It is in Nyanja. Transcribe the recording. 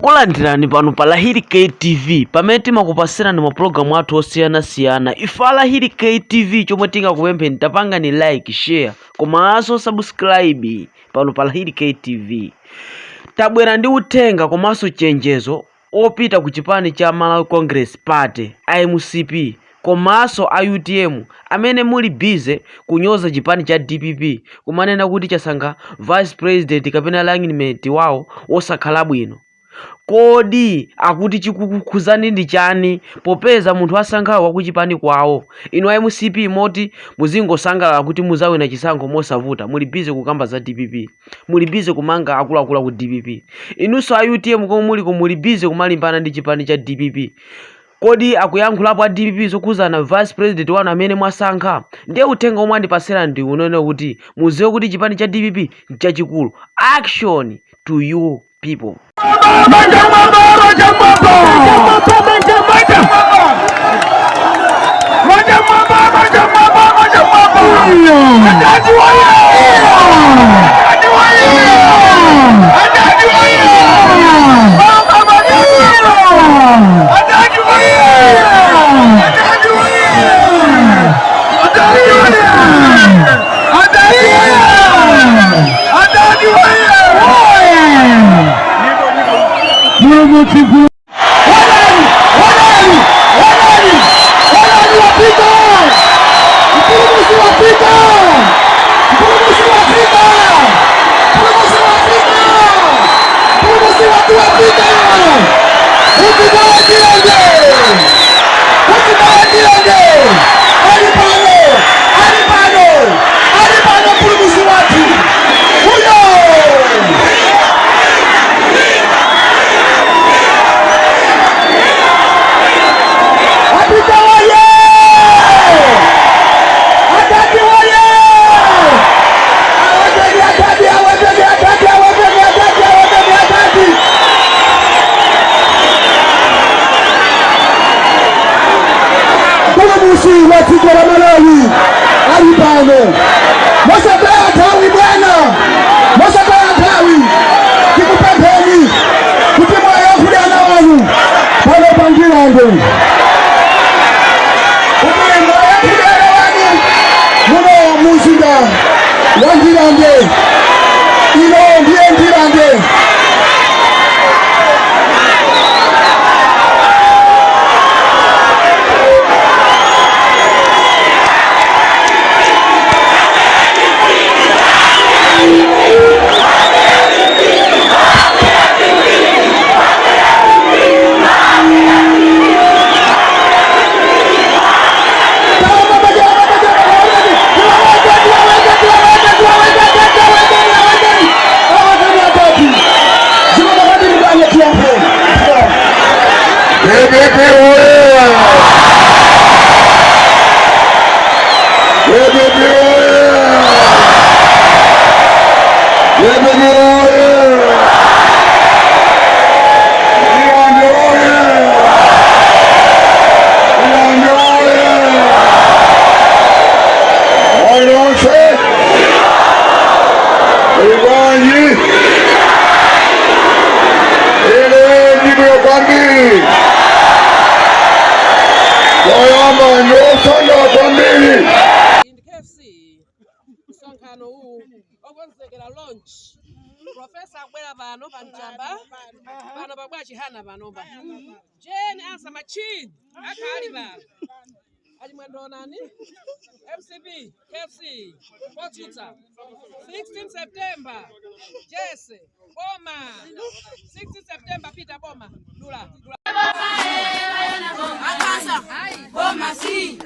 Kulandirani pano pa Lahiri KTV pamene timakupasirani mapulogalamu athu osiyanasiyana. Ife a Lahiri KTV chomwe tingakupempheni tapangani like, share komanso subscribe pano pa Lahiri KTV. Tabwera ndi uthenga komanso chenjezo opita ku chipani cha Malawi Congress Party, MCP komanso a UTM amene muli busy kunyoza chipani cha DPP kumanena kuti chasankha vice president kapena running mate wawo wosakhala bwino. Kodi akuti chikukukhuzani ndi chani popeza munthu asankhayo wakuchipani kwawo? Inu a MCP moti muzingosangalala kuti muzawina chisankho mosavuta muli busy kukamba za DPP. Muli busy kumanga akuluakulu aku DPP. Inunso a UTM komwe muliko muli busy kumalimbana ndi chipani cha DPP. Kodi akuyankhulapo a DPP zokhuzana vice president wanu amene mwasankha? Ndiye uthenga omwe andipasira ndi unene kuti muziwe kuti chipani cha DPP nchachikulu. Action to you people. Mpulumutsi wa dziko la Malawi ali pano. Mosataya nthawi bwana, mosataya nthawi, tikupempheni kuti mwayankhule ana wanu pano pa Ndirande, kuti mwayankhule ana wanu muno mumzinda wa Ndirande. Ino ndiye Ndirande. DPP oye! DPP oye! DPP oye! Ndirande oye! Ndirande oye! Mwailonse Ibanyi ine ndibwino kwambiri toyamba ndiosangalala kwambiri. Ndi KFC msonkhano uwu okonzekera launch. Professor akubwera pano pa Mchamba pano, pabwa Chihana panopa, Jane Ansah machine akhali pano achimwendonani. MCP KFC potsutsa 16 September Jesse boma 16 September Peter boma dula dula. Boma si.